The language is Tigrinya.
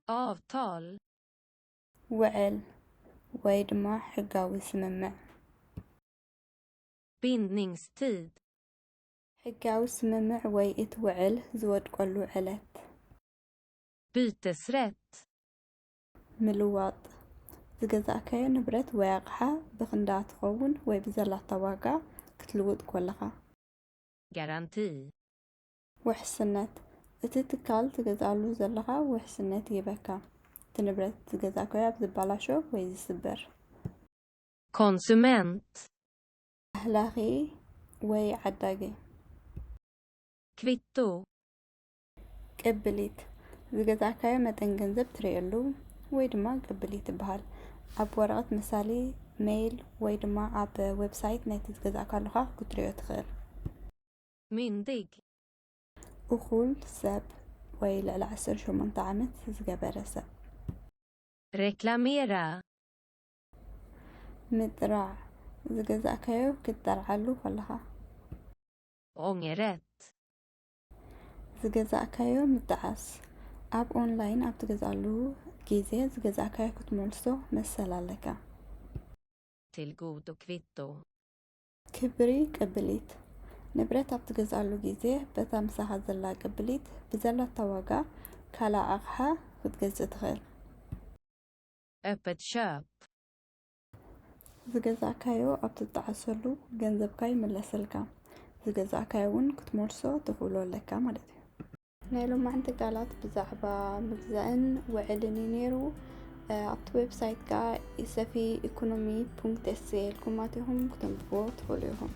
Avtal. ውዕል ወይ ድማ ሕጋዊ ስምምዕ። Bindningstid. ሕጋዊ ስምምዕ ወይ እቲ ውዕል ዝወድቀሉ ዕለት። Bytesrätt. ምልዋጥ። ዝገዛእካዮ ንብረት ወይ ኣቕሓ ብኽንዳ ትኸውን ወይ ብዘላታ ዋጋ ክትልውጥ ኮለኻ። Garanti. ውሕስነት። እቲ ትካል ትገዝኣሉ ዘለኻ ውሕስነት ይህበካ። እቲ ንብረት ዝገዛእካዮ ኣብ ዝበላሾ ወይ ዝስበር። Konsument. ኣህላኺ ወይ ዓዳጊ። Kvitto. ቅብሊት። ዝገዛእካዮ መጠን ገንዘብ ትርእየሉ ወይ ድማ ቅብሊት ይበሃል። ኣብ ወረቐት ምሳሌ፣ ሜይል ወይ ድማ ኣብ ዌብሳይት ናይቲ ዝገዛእካሉኻ ክትርእዮ ትኽእል። Myndig. እኹል ሰብ ወይ ልዕሊ ዓሰርተ ሸሞንተ ዓመት ዝገበረ ሰብ። Reklamera. ምጥራዕ። ዝገዛእካዮ ክትጠርዓሉ ከለኻ። Ångerrätt. ዝገዛእካዮ ምጥዓስ። ኣብ ኦንላይን ኣብ ትገዝኣሉ ግዜ ዝገዛእካዮ ክትመልሶ መሰል ኣለካ። Tillgodokvitto. ክብሪ ቅብሊት። ንብረት ኣብ ትገዝኣሉ ግዜ በታ ምሳኻ ዘላ ቅብሊት ብዘላታ ዋጋ ካልእ ኣቕሓ ክትገዝእ ትኽእል። Öppet köp. ዝገዛእካዮ ኣብ ትጠዓሰሉ ገንዘብካ ይምለሰልካ። ዝገዛእካዮ እውን ክትመልሶ ትኽእሎ ኣለካ ማለት እዩ። ናይ ሎማዕንቲ ቃላት ብዛዕባ ምግዛእን ውዕልን እዩ ነይሩ። ኣብቲ ዌብሳይት ከዓ ኢሰፊ ኢኮኖሚ ፑንክት ኤስ ኤ ኢልኩም ኣቲኹም ክተንብቦ ትኽእሉ ኢኹም።